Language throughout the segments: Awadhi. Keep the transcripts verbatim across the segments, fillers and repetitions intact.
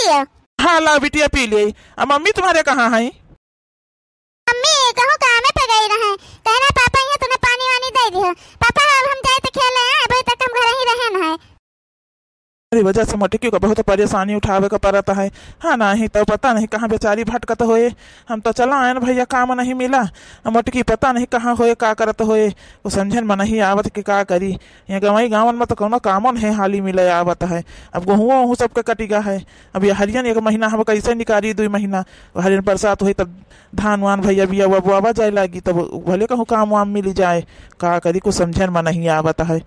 हाँ, लाओ बिटिया, पी ले। अब मम्मी तुम्हारे कहाँ हैं? मम्मी कहूँ कामे पे गई रहे, कहना पापा यहाँ तूने पानी वानी दे दियो। पापा, अब हम जाए तो खेले हैं, अभी तक हम घर ही रहे न है। अरे, वजह से मोटकी को बहुत परेशानी उठावे का पड़त है। हाँ, नहीं तो पता नहीं कहाँ बेचारी भटकत होए। हम तो चला आयन भैया, काम नहीं मिला। अब मोटकी पता नहीं कहाँ होए, का करत होए, वो समझन में नहीं आवत कि का करी। ये गंवई गाँवन में तो कौनो कामो नहीं हाली मिले आवत है। अब गोहुओं ओहू सबके कटिगा है। अब ये हरियन एक महीना हम कैसे निकारी, दुई महीना हरियन बरसात होई तब धान वान भैया बिया हुआ बोआवा जाए लागी, तब भले कहूँ काम वाम मिल जाए। का करी, कुछ समझन में नहीं आवत है।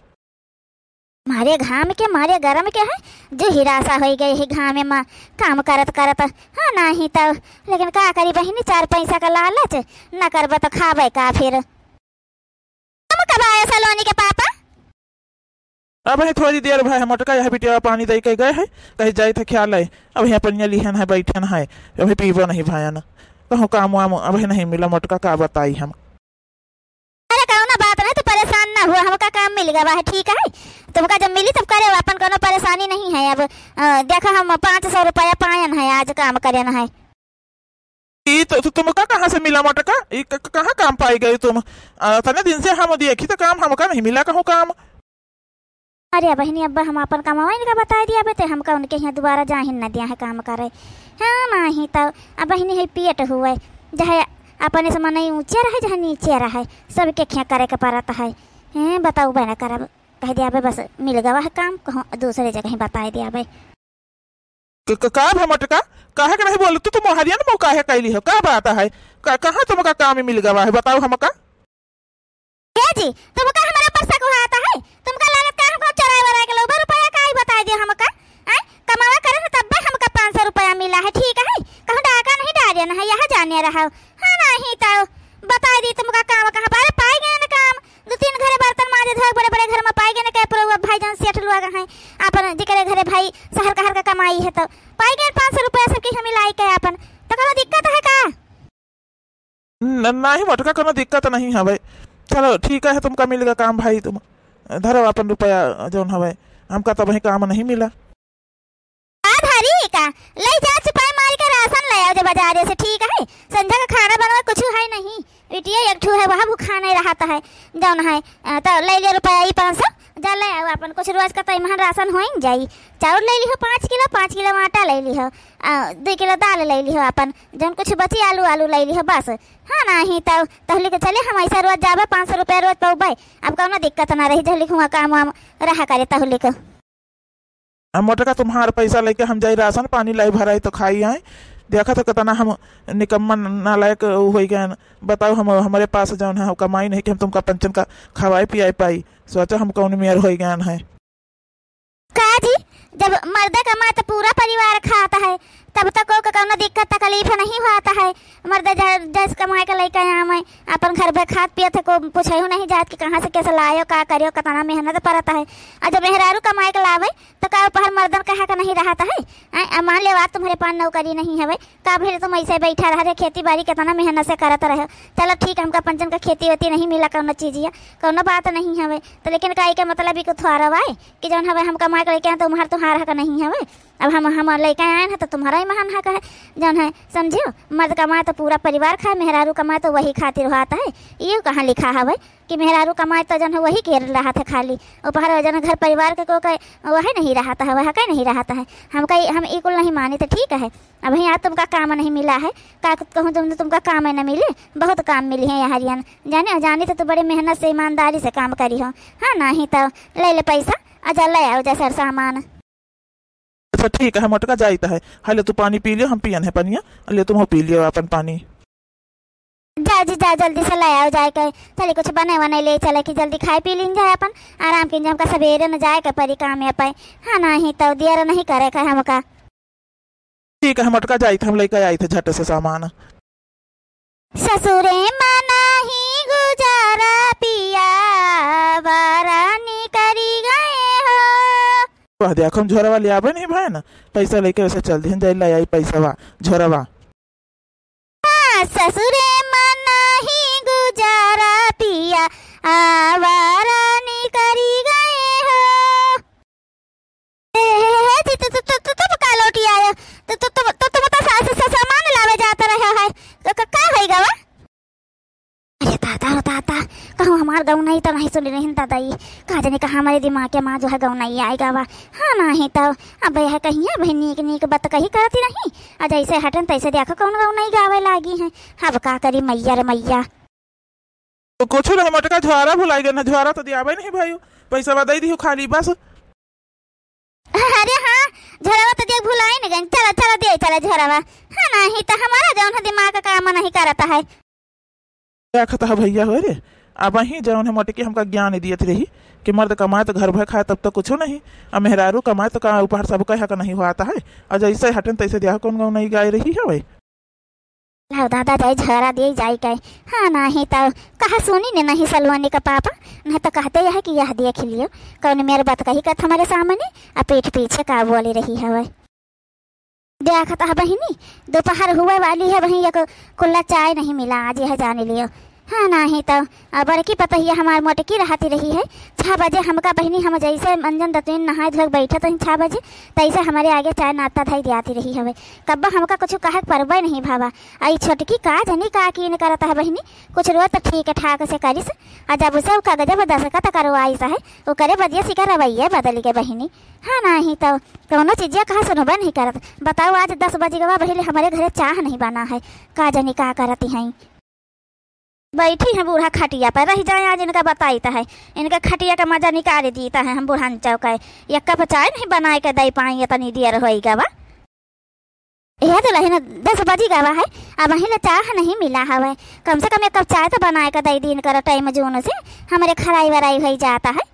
मारे घाम के, मारे गरम के है, जो हिरासा होई गए है घामे मा काम करत करत। हाँ, नाही तौ, लेकिन का करी बहिनी, चार पैसा का लालच, न करब तो खाबे का फिर। तुम कब आए सलोनी के पापा? अब है थोड़ी देर भाई, मोटका यह बिटिया पानी दे के गए है, कहीं जाए थे ख्याल है, अब यहाँ पनिया लिहन है, बैठन है, अभी पीबो नहीं भायन, कहूँ काम वाम अब नहीं मिला, मोटका का बताई हम। अरे कौनो बात नहीं, तू परेशान ना हुआ, हमका काम मिल गवा है, ठीक है? तुमका जब मिली तब करे, अपन कौनो परेशानी नहीं है। अब, अ, देखो हम पाँच सौ रुपया पायन है, आज काम करेन है। ई तो, तो तुमका कहाँ से मिला मोटका? ई क-, क-, कहाँ काम पाई गई तुम? अ, इतने दिन से हम देखी तो काम हमका नहीं मिला कहूँ काम। अरे बहिनी, अब्बा हम अपन कमावा इनका बताई दिया बे, ते हमका उनके यहाँ दोबारा जाहिन न दिया है काम करे। हाँ, नाही तो अब बहिनी है पेट हुए, चाहे अपने से मनई ऊँचे रहे, चाहे नीचे रहे, सबके खिया करे के पड़त है। हैं, बताऊ बे न करब, कह दिया बे बस मिल गवा है काम, कहूँ दूसरे जगह ही बताई दिया बे। क-, क-, का भा मोटका, काहे के नहीं बोलत तू? तुम हरियन मुँह काहे कैली हो? का बात है? का, कहाँ तुमका काम मिल गवा है? बताओ हमका। ए जी, तुमका हमारे ऊपर शक हुआ आता है? तुमका लागत का हमका चोराए वोराए के लोग रुपया का ही बताई दियो हमका? आय, कमावा करे न तब्बे हमका पाँच सौ रुपया मिला है, ठीक है? कहूँ डाका नहीं डारे न है, यह जाने रहो। हाँ, नहीं तो बताई दी तुमका काम कहाँ पर पाई गए न काम। दो तीन घरे बर्तन माजे धोए, बड़े बड़े घर में पाई गए न के पुरवा भाई जान सेठ लोग हैं, अपन जेकरे घरे भाई शहर कहर का कमाई है तो पाई गए पाँच सौ रुपया सबके हम मिलाई के अपन। तो कोनो दिक्कत है का? न-, नाही मोटका, कोनो दिक्कत नहीं हवे। चलो ठीक है, तुमका मिल गया काम भाई, तुम धरो अपन रुपया जौन हवे, हमका तो वही काम नहीं मिला। का धरी का? लई जा, चिपाई मार के राशन ले आओ जे बाजारे से, ठीक है? संझा का खाना बनवा कुछ है नहीं, बिटिया एक ठू है, वह भूखा नहीं रहता है, जौन है, अ, तो ले लियो रुपया ई पाँच सौ, जा ले आओ अपन कुछ रोज का तो इमहन राशन हो ही जाई। चाउर ले लिहो पाँच किलो, पाँच किलो आटा ले लिहो, अ, दो किलो दाल ले लिहो, अपन जौन कुछ बची आलू, आलू ले लिहो बस। हाँ, नहीं तो तहली के चले हम ऐसा रोज जाबे, पाँच सौ रुपया रोज पौबे, अब कौनो दिक्कत ना रही, जहली हुआ काम वाम रहा करे तहली के। अब मोटका तुम्हार पैसा लेके हम जाई राशन पानी लाई भराई तो खाई आई। देखा तो कितना हम निकम्मा नालायक होई गए। बताओ हम, हमारे पास जौन है कमाई नहीं कि हम तुमका पंचन का खवाए पियाए पाई। सोचो हम कौन मेर होई गए हैं। का जी, जब मर्दे कमाए तो पूरा परिवार खात है, तब तक को कौनो दिक्कत तकलीफ नहीं होता है। मर्दे ज-, जस कमाए के लेके आवे, अपन घर में खात पियत है, को पूछे नहीं जात कि कहाँ से कैसे लायो, का करियो, कितना मेहनत पड़ता है। और जब मेहरारू कमाए के लावे, तो का उपहर मर्दन कहा का नहीं रहता है? आय, आ मान ले बात तुम्हारे पास नौकरी नहीं हवे, का भले तुम ऐसे बैठा रह रहे, खेती बाड़ी कितना मेहनत से करत रहे। चलो ठीक, हमका पंचन का खेती वेती नहीं मिला कौनो चीजिया, कौनो बात नहीं हवे। तो लेकिन का के मतलब ई को थोड़ा बाय कि जौन हवे हम कमाए के लेके आए, तुम्हार तुम्हार हक नहीं हवे। अब हम, हम लेके आए हैं तो तुम्हारा ही महान हक है, जौन है समझियो। मर्द कमाए तो पूरा परिवार खाए, मेहरारू कमाए तो वही खातिर होता है। ये कहाँ लिखा हवे कि मेहरारू कमाए तो जौन है वही के रहत है खाली, उपहर जौन घर परिवार के को के वही नहीं रहता है, वह कहीं नहीं रहता है। हम कहीं, हम ई कुल नहीं मानी तो ठीक है। अब यहाँ तुमका काम नहीं मिला है, का कहूँ तुम, तुमका काम है न मिले, बहुत काम मिली है यहाँ हरियन। जाने, जाने तो तू बड़े मेहनत से ईमानदारी से काम करी हो। हाँ, नहीं तो ले ले पैसा, आ जा ले आओ जा सर सामान। अच्छा ठीक है, मोटका जाइत है। हाँ, ले तू पानी पी लियो, हम पियन है पनिया, ले तुम हो पी लियो अपन पानी। जा जी जा, जल्दी से ले आओ जाए के, चली कुछ बने वने ले चले कि जल्दी खाए पी लीन जाए अपन, आराम कीन जाए, हमका सवेरे न जाए के परी काम पे। हाँ, नहीं तो देर नहीं करे के हमका। ठीक है, मोटका जाइत, हम लेके आइत है झट से सामान। ससुरे मा नाही गुजारा पिया, बारा निकरी गए हो। वाह, देखो हम झोरवा ले आवे नहीं भाई ना, पैसा लेके वैसे चल दिहन, जाई ले आई पैसा वा, झोरवा। हाँ, ससुरे मा नाही गुजारा पिया, आवारा निकरी गए हो। ए, हे, हे, हे, तू, तू, तू, तू, तू, तू का लौटी आयो? तू, रहन दादा, ई का जाने कहाँ हमरे दिमाग के माँ जो है गौनई आइ गवा। हाँ, नाहीं तउ अब यह कहिया भाई नीक नीक बतकही करती रही, आ जैसे हटन तैसे देखो कौन गौनई गावे लागी हैं। अब का करी मैया रे मैया। तो कुछ नहीं, मोटका झोरा भुलाई गए ना, झोरा तो दियाबे नहीं भाई, पैसा दे दियो खाली बस। अरे हाँ, झोरवा तो दे भुलाई न गइन। चला, चला, दे चला झोरवा। हाँ, नाहीं तो हमारा जौन है दिमाग का काम नहीं करता है। देखत है भैया हो रे, अबहीं जौन है मोटकी हमका ज्ञान दियत रही कि मर्द कमाए तो घर भर खाए, तब तो कुछ नहीं, आ मेहरारू कमाए तो का ऊपर सबका हक नहीं होता है। और जैसे हटन तैसे देह कौन गौनई गाय रही है भाई। लाओ दादा, जाई झगड़ा दिए जाई के। हाँ, नाहीं तो कहा सुनी ने नहीं सलवानी का पापा, नहीं तो कहते यह कि यह देख लियो कौन मेरे बात कही कथ हमारे सामने, आ पीठ पीछे का बोली रही हवे। देखत है बहिनी, दोपहर हुए वाली है, वहीं एक कुल्ला चाय नहीं मिला आज, यह जान लियो। हाँ, नाहीं तो अब बड़की पतोहिया हमार मोटकी रहती रही है, छह बजे हमका बहिनी, हम जैसे मंजन दतुइन नहाए धोए बैठत हई छह बजे, तैसे हमारे आगे चाय नाश्ता धई दियाती रही हवे। कब्बा हमका कुछ कहे के परबे नहीं भावा। आ ई छोटकी का जनी का कीन करत है बहिनी, कुछ रोज तो ठीक ठाक से करिस, आ जब से उ कागजवा दस्तखत करवाइस है, ओकरे बदिया से एकर रवैया बदल गए बहिनी। हाँ, नाहीं तो कौनो चीजिया कहा सुनबे नहीं करत। बताओ, आज दस बज गवा, पहले हमारे घरे चाह नहीं बना है, का जनी का करती हैं। बैठी हैं बूढ़ा खटिया पर, रह जाए आज इनका बताइत है, इनका खटिया का मजा निकाल दीत है हम बुढ़न चौक है। एक कप चाय नहीं बनाए के दे पाई, इतनी देर होई गवा। यह तो लहिन दस बजी गवा है, अबहीं ले चाह नहीं मिला हवे। कम से कम एक कप चाय तो बनाए के दे दी इनकर टाइम जून से, हमरे खराई वराई होई जाता है।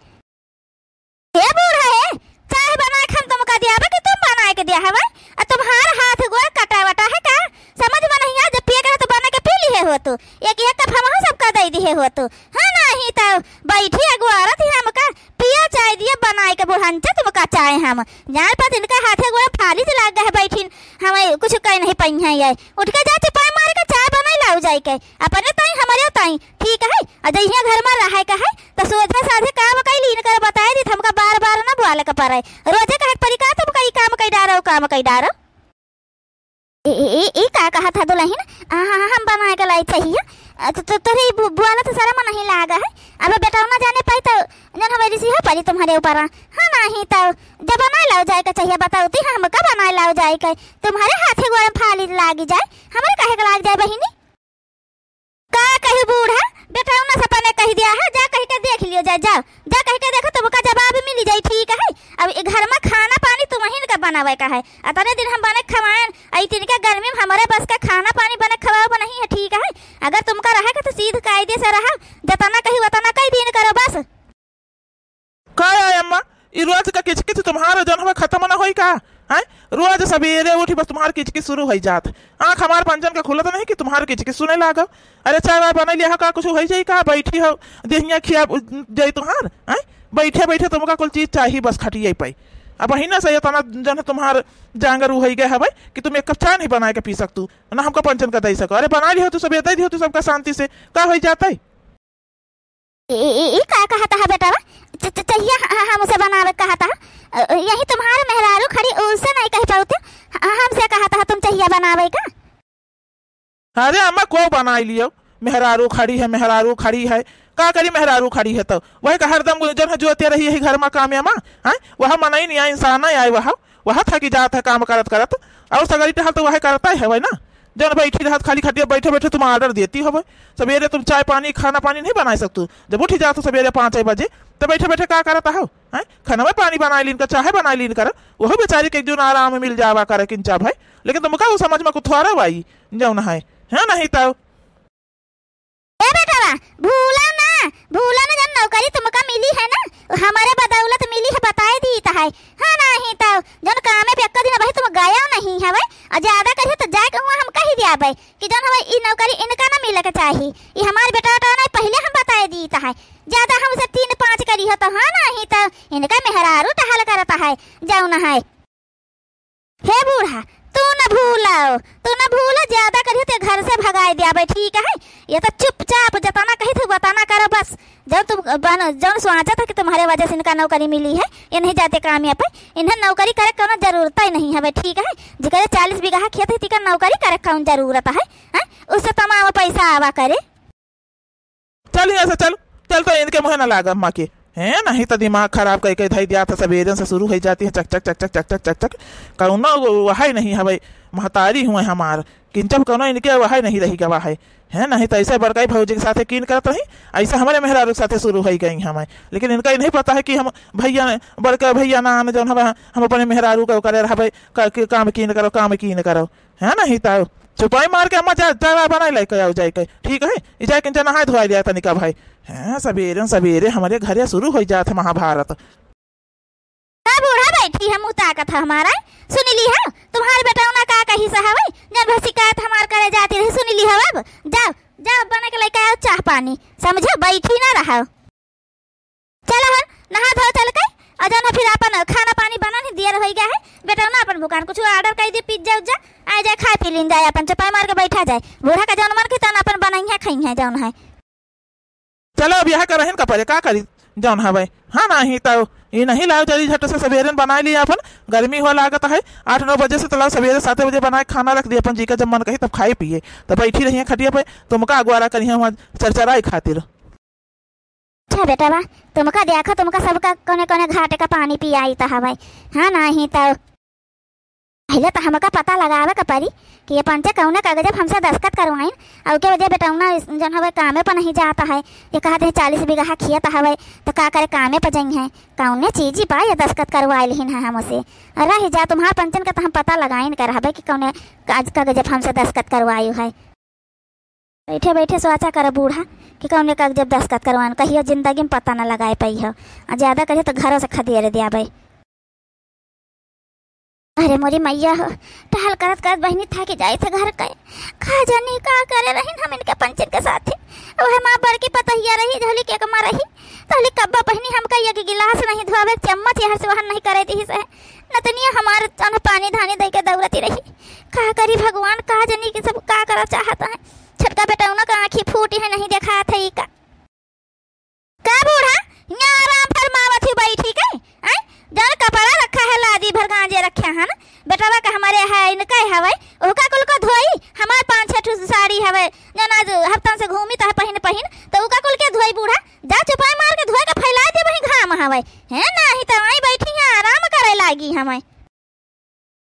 ए बूढ़ा ए, चाह बनाए के हम तुमका दियाबे कि तुम बनाए के दिया हवे? आ तुम्हार हाथ गोड़ कटा वटा है का? समझ में नहीं आ, जब पिए के है तो बना के पी लिहे हो तू। एक एक कप हमहू सबका दे दिहे हो तू। हाँ, नाहीं तो बैठी अगुआरत ही हमका पिया चाय दिए बनाए के बुढ़ंचा तुमका चाय हम। जान पर इनका हाथे गोड़ फालिज लाग गए बैठिन, हमें कुछ कह नहीं पइहैं ये। उठ के जा चुपाय मार के चाय बनाई लाऊ जाए के। अपने ताई, हमरे ताई, ठीक है? आ जइहे घर में रहे के है, तो सोझे साझे काम कइली, इनकर बताए दी, हमका बार बार ना बोले के पड़े। रोजे कहे के पड़ी का, तुम कई काम कई डारो, काम कई डारो। ए, ए, ए, ए का कहा था दुलहिन? आ, हाँ, हाँ, हम बनाए के लाई चाहिए। आ, तो, तो, तोरे बु-, बोला तो शर्म नहीं लागा है। अब बेटा ना जाने पाई तो जन हमारी सी हो पड़ी तुम्हारे ऊपर। हाँ, नाहीं तो जब बनाए लाओ जाए के चाहिए, बताओ ती हमका बनाए लाओ जाए के। तुम्हारे हाथे गोड़ में फाली लागी जाए, हमारे काहे के लाग जाए बहिनी? का कही बूढ़ा, बेटौना से अपने कही दिया है, जा कही के देख लियो जाए, जाओ, जा कही के देखो, तुमका जवाब मिली जाई, ठीक है? अब ए घर में खाना पानी तुमहिन का बनावे का है, अतने दिन हम बने खवाएन, आई तिनके गर्मी में हमारे बस का खाना पानी बने खवावे नहीं है, ठीक है? अगर तुमका रहे का तो सीध कायदे से रहा, जतना कही वतना कही दिन करो बस। का है अम्मा, ई रोज का किचकिच तुम्हार जौन हवे खत्म ना होई का? हैं? रोज सबेरे उठी बस तुम्हार किचकिच शुरू होई जात। आँख हमार पंजन के खुलत नहीं कि तुम्हार किचकिच सुने लागब। अरे चाय वाय बनई लिया हो का, कुछ होई जाई का? बैठी हो, देहिया खिया जाई तुम्हार, हैं? बैठे बैठे तुमका कुल चीज चाही बस खटिया पे। अबहिने से इतना जौन तुम्हार जांगर उ होई गए हवे कि तुम एक कप चाय नहीं बनाए के पी सकतू, ना हमका पंजन का दे सको। अरे बना लियो तू, सबेरे दे दियो तू सबका शांति से, का होई जाता है? ए, ए, ए, का कहता है बेटवा? च-, च-, चहिया ह-, ह-, हमसे बनावे कहता है? अ, यही तुम्हारे मेहरारू खड़ी, उससे नहीं कह पाते। ह-, हमसे कहता है तुम चहिया बनावे का? अरे अम्मा, को बनाई लियो? मेहरारू खड़ी है, मेहरारू खड़ी है। का करी मेहरारू खड़ी है तो? वही का हरदम जन है जोते रही यही घर में काम में, हैं? वह मनई नहीं आए, इंसान नहीं आए, वह वह थकी जात है काम करत करत, और सगरी टहल तो वह करता ही हवे ना। जौन बैठी रहत खाली खटिया बैठे बैठे तुम order देती हवे। सबेरे तुम चाय पानी खाना पानी नहीं बनाए सकतू? जब उठी जात हो सबेरे पाँच बजे, तो बैठे बैठे का करत हो? हैं? खाना में पानी बनाए लीन कर, चाहे बनाए लीन कर, वह बेचारी के एक जून आराम मिल जावा करे किंचा भाई। लेकिन तुमका वो समझ में कुछ थोड़ा आई जौन है, है नहीं तो। ए बेटवा, भूला ना, भूला ना, जौन नौकरी तुमका मिली है ना, वो हमारे बदौलत मिली है, बताए दीत है। हाँ, नाहीं तो जौन कामे पे एक दिन भाई तुम गया नहीं हवे, और ज्यादा करियो तो जाए के हुआ हम कही दियाबे कि जौन हवे ई नौकरी इनका ना मिले के चाही, ई हमार बेटा उटा नहीं, पहले हम बताए दीत है। ज्यादा हमसे तीन पाँच करियो तो हाँ, नाहीं तो इनका मेहरारू टहल करता है, जौन है। हे बूढ़ा, तू न भूलो, तू न भूलो, ज्यादा करियो ते घर से भगाए दियाबे, ठीक है? ये तो चुपचाप जतना कही थे, वतना करो बस। जौन तुम बन-, जौन सोचा था कि तुम्हारे वजह से इनका नौकरी मिली है, ये नहीं जाते काम यहाँ पे, इन्हें नौकरी करे कौनो जरूरत ही नहीं है, ठीक है? जेकरे चालीस बीघा खेत है, तिका नौकरी करे कौन जरूरत है, हैं? उससे तमाम पैसा आवा करे। चल यहाँ से चल, चल तो इनके मुँहे न लाग अम्मा के। हैं, नहीं तो दिमाग खराब कइ कइ धइ दिया था, सबेरे से शुरू होइ जाती है चक चक चक चक चक चक चक चक। कउनो वहइ नहीं हवइ, महतारी हुए हमार, किंचब कउनो इनके वहइ नहीं रहि गवा है। हैं, नहीं तो ऐसे बड़काई भौजी के साथे कीन करत रही, ऐसे हमरे मेहरारू के साथे शुरू होइ गई हमें। लेकिन इनका ही नहीं पता है कि हम भइया, बड़का भइया नान जौन हवे, हम अपने मेहरारू का करे रहबे, का, के काम कीन करो, काम कीन करो। है ना, ही ताऊ? चुपाई मार के अम्मा जा, जा, जा, बनाई लेके आओ जाए के। ठीक है? ई जाए के जना हाथ धोआई लिया तनिका भाई। हैं, सबेरे, सबेरे हमरे घरे शुरू होइ जात है महाभारत। का बूढ़ा बैठी है, मुँह ताकत है हमारा? सुन ली है? तुम्हारे बेटौना का कही से हवे? जब शिकायत हमार करे जाती रही, सुन ली है अब? जाओ, जाओ, बना के लेके आओ चाह पानी। समझो, बैठी ना रहो। चलो हन, नहा धो चल के, और जौन है फिर अपन खाना पानी बना नहीं दियर होइ गया है, बेटौना अपन भुकान कुछ order कइ दे, पिज्जा उज्जा, आ जाए, खाए पी लीन जाए, अपन चपाई मार के बैठा जाए, बूढ़ा का जौन मन के तौन अपन बनइहे खइहे जौन है। चलो अब यह करहिन का परे का करी जौन हवे। हाँ, नहीं तो ई नहीं लाओ जल्दी झट से सबेरे बनाए लिया अपन, गर्मी हो लागत है, आठ नौ बजे से तो लाओ सबेरे सात बजे बनाए खाना रख दिया अपन, जी का जब मन कही तब खाए पिए, तब बैठी रहिए खटिया पे, तुमका अगुवारा करिए वहाँ चरचराई खातिर। अच्छा बेटवा, तुमका देखा, तुमका सबका कोने कोने घाटे का पानी पियाई त हवइ। हाँ, नाही त पहिले त हमका पता लगावे के परी कि ये पंचे कौने कागज पे हमसे दस्तखत करवाइन, अउ के वजह बेटौना जौन हवइ कामे पर नहीं जात है। ये कहत है चालीस बीघा खेत हवइ, त का करे कामे पर जइहैं, कौने चीजी पा ये दस्तखत करवाइ लिहिन है हमसे। रहि जा, तुम्हार पंचन का त हम पता लगाइन के रहबे कि कौने काज कागज पे हमसे दस्तखत करवायु है। बैठे बैठे सोचा कर बूढ़ा कि कौने कागज पे दस्तखत करवान, कहियो जिंदगी में पता न लगाए पाई हो, आ ज्यादा करियो तो घरों से खदेड़ दिया भाई। अरे मोरी मैया हो, टहल करत करत बहिनी थाकी जाए थे घर के, का जानी का करे रहिन हम इनके पंचन के साथे। वह माँ बड़की पतहिया रही, झोली के कमा रही, तहली कब्बा बहिनी हमका एक गिलास नहीं धोवे, चम्मच यहाँ से वहाँ नहीं करे दिहिस है। नतनिया हमार तन पानी धानी दे के दौड़ती रही। का करी भगवान, का जानी कि सब का करा चाहत है। छोटका बेटौना का आँखी फूटी है, नहीं देखात है ई का। का बूढ़ा, यहाँ आराम फरमावत ही बैठी के, हैं? जौन कपड़ा रखा है लादी भर गांजे रखे हैं ना, बेटवा का हमारे है, इनका ही हवे, ओका कुल को धोई, हमार पाँच छह ठो साड़ी हवे, जौन आज हफ्तन से घूमी त है पहिन पहिन, त ओका कुल के धोई बूढ़ा, जा चुपाई मार के धोए के फैला दे, वहीं घाम हवे, हैं? नाही त आई बैठी हैं, आराम करे लागी हमें।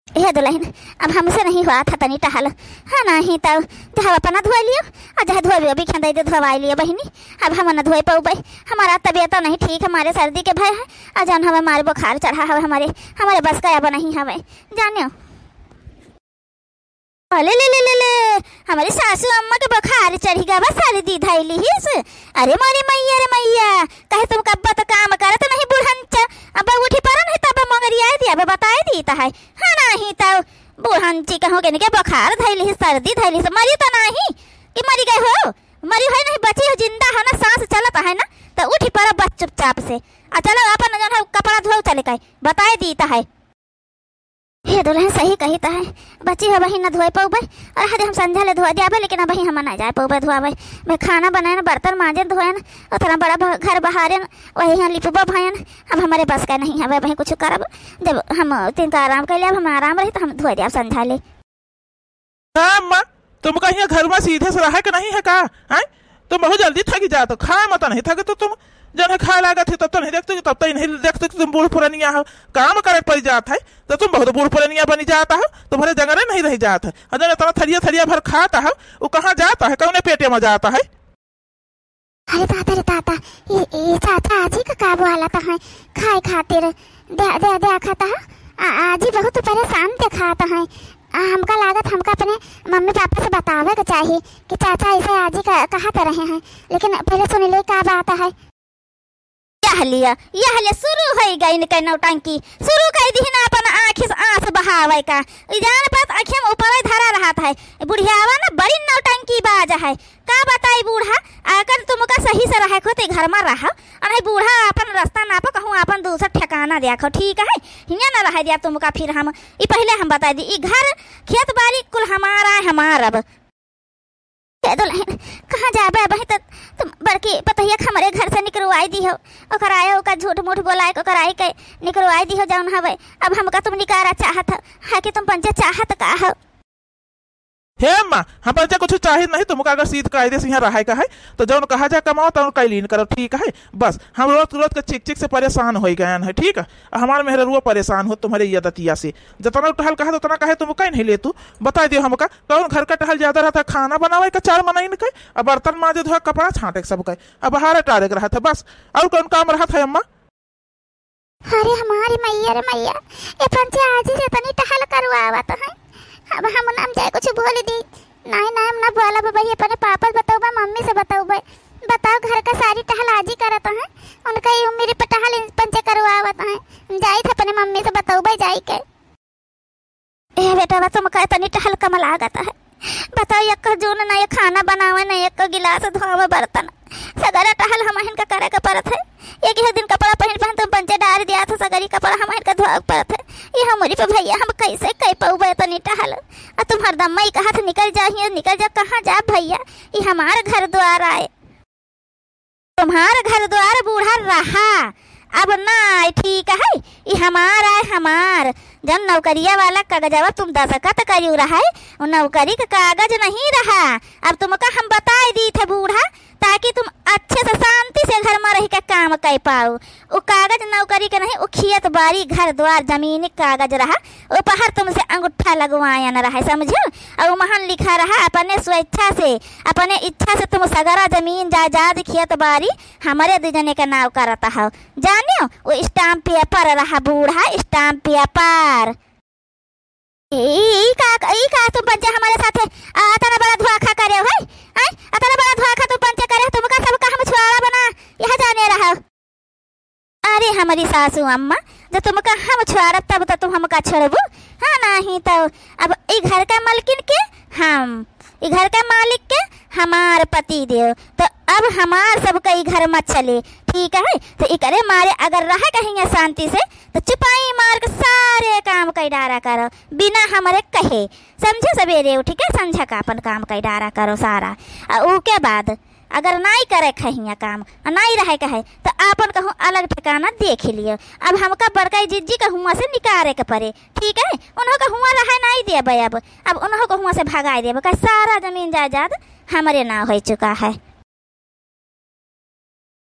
हे दुलहिन, अब हमसे नहीं हुआ था तनी टहल, हाँ, नाही त जहाँ अपना धोए लियो, आ जहाँ धोए भी खेंदाई दे धोवाई लियो बहिनी, अब हम न धोए पउबे, हमारा तबीयत नहीं ठीक, हमारे सर्दी के भय है, आ जौन हमें मारे बुखार चढ़ा हवे हमारे, हमारे बस का अब नहीं हवे, जानियो। अले ले ले ले ले, हमारे सासू अम्मा के बुखार चढ़ी गवा, सर्दी धइली हिस। अरे मोरी मैया रे मैया, कहे तुम कब्बा त काम करत नहीं बुढ़ंच, अब उठी परा नहीं तब मंगरियाए दिया, अब बताए दी त है। हाँ नाही त बुढ़ंची कहूँ के इनके बुखार धइली हिस, सर्दी धइली हिस, मरी त नाही कि मरी गए हो, मरी है नहीं, बची हो, जिंदा हो ना, सांस चलत है ना, त उठी परा बस चुपचाप से। आ चलो अपन जौन है कपड़ा धोओ चले के, बताए दी त है। हे दुलहिन, सही कही त है, बची हो बहिन न धोए पउबे, और हदे हम संझा ले धोए दियाबे, लेकिन अबही हम न जाए पउबे धोआबे। मैं खाना बनाए न, बर्तन मांजे न, धोए न, उतना बड़ा भ-, घर बहारे न, वही यहाँ लिपबो भयन, अब हमारे बस का नहीं हवे वही कुछ करब। जब हम तीन का आराम कर ले, अब हम आराम रही त हम धोए दियाब संझा ले। हाँ अम्मा, तुमका हियाँ घर मा सीधे से रहे के नहीं है का? हैं? तुम बहुत जल्दी थकी जात हो, खाए मा त नहीं थके तो तुम, जब खाए लागत है तब तो नहीं देखते, तब तो नहीं देखते कि तुम बूढ़ पुरनिया हो, काम करे पड़ जात है, तो तुम बहुत बूढ़ पुरनिया बनी जात हो, तुम्हारे जंगरे नहीं रह जात है। और जब इतना थरिया थरिया भर खात हो, वो कहाँ जात है, कौने पेटे मा जात है? अरे ताता रे ताता, ये, ये चाचा आजी का का बोला त है खाए खातिर? दे, दे, दे खात है। आ, आजी बहुत परेशान देखात है। आ, हमका लागत हमका अपने मम्मी पापा से बतावे के चाही कि चाचा ऐसे आजी का कहत रहे हैं, लेकिन पहले सुन ले का बात है। यह लिया, यह लिया, शुरू होइ गई इनके नौटंकी, शुरू कर दी ना अपन आँखी से आंस बहावे का। ई जान पात आँखिया में ऊपर धरा रहत है। बुढ़ियावा ना बड़ी नौटंकी बाज है। का बताई बूढ़ा, अगर तुमका सही से रहे को तो घर मा रहो, अरे बूढ़ा अपन रास्ता नापो, कहूँ अपन दूसर ठिकाना देखो, ठीक है? हियाँ ना रहे दिया तुमका फिर हम। ई पहले हम बताई दी, ई घर, खेत बाड़ी कुल हमारा है, हमार अब। ए दुलहिन, कहाँ जाबे? अबही त तुम बड़की पतोहिया के हमरे घर से निकरवाई दिहो। ओकर आए, ओकर झूठ मूठ बोलाए के, ओकर आई के निकरवाई दिहो जौन हवे। अब हमका तुम निकारा चाहत हो, है कि तुम पंचे चाहत का हो? ए अम्मा, हमरे से कुछ चाहित नहीं, तुमका अगर सीध कायदे से यहाँ रहे का है, तो जौन कहा जाए कमाओ, तौन कैलीन करो, ठीक है? बस, हम रोज रोज के चिक चिक से परेशान होइ गएन है, ठीक है? आ हमार मेहररुआ परेशान हो तुम्हरे ये दतिया से। जतना टहल कहा, उतना कहे तुम कहीं नहीं ले तू। बताइ दियो हमका, कौन घर का टहल ज्यादा रहत है, खाना बनावे का चार मनइन के, आ बर्तन माजे धोए, कपड़ा छांटे के सब के, आ बहारे टारे के रहत है, बस। और कौन काम रहत है अम्मा? अरे हमारी मैया रे मैया, ए पंचे आजी से तनी टहल करवावत है। अब हम नाम जाए कुछ बोल दी। नहीं, नहीं, हम ना बोलब भाई, अपने पापा से बतौबे, मम्मी से बतौबे। बताओ, घर का सारी टहल आजी करत है, उनका ही उम्र पे टहल इन पंचे करवावत है। जाइत है अपने मम्मी से बतौबे जाई के। ए बेटा, बस तुमका तनी टहल कम लागत है। बताओ, एक जून ना ये खाना बनावे, ना एक गिलास धोवे बर्तन। सगरा टहल हमहिन का करे के परत है। एक ही दिन कपड़ा पहिन पहिन तुम पंचे डार दिया था, सगरी कपड़ा हमहिन का धोवे के परत है। ये हमरी पे भैया, हम कैसे कह पउबे तनी टहल? आ तुम हरदम मई कहत निकल जा, हियां निकल जा, कहाँ जा भैया? ये हमार घर द्वार आए। तुम्हार घर द्वार बूढ़ा रहा, अब ना आए, ठीक है? ई हमार आए, हमार। जब नौकरिया वाला कागजवा तुम दस्तखत करियो रहे, वो नौकरी का कागज नहीं रहा। अब तुमका हम बताए दी थे बूढ़ा, ताकि तुम अच्छे से शांति से घर में रह के काम कर पाओ। वो कागज नौकरी के नहीं, वो खेत बारी, घर द्वार, जमीन कागज रहा, वो पहर तुमसे अंगूठा लगवायन रहे, समझो? और वो महन लिखा रहा, अपने स्वेच्छा से, अपने इच्छा से तुम सगरा जमीन जायदाद खेत बारी हमरे दू जने के नाव करत हो, जानियो? वो stamp paper रहा बूढ़ा, stamp paper। ई, ई का, ई का तुम पंचे हमारे साथे, आ, अतना बड़ा धोखा करे हो, हैं? आय, अतना बड़ा धोखा तुम पंचे करे हो, तुमका सबका हम छुआरा बना, यह जाने रहो। अरे हमारी सासू अम्मा, जब तुमका हम छुआरब तब तो तुम हमका छोड़बू, हाँ? नहीं तो अब ई घर का मालकिन के हम, ई घर का मालिक के हमार पति देव, तो अब हमार सबका ई घर मत चले, ठीक है? तो इकरे मारे अगर रहे कहीं शांति से, तो चुपाई मार के सारे काम कई डारा करो, बिना हमरे कहे, समझे? सवेरे उठ के संझा का अपन काम कई डारा करो सारा। आ ऊ के बाद अगर नाई करे खहिया काम, आ नाई रहे कहे, तो आपन कहूँ अलग ठिकाना देख लियो। अब हमका बड़का जिज्जी के हुआं से निकारे के पड़े, ठीक है? उन्हों के हुआं रहे नाई देबे, अब, अब उन्हों के हुआं से भगाए देबे, का सारा जमीन जायदाद हमरे नाव हो चुका है।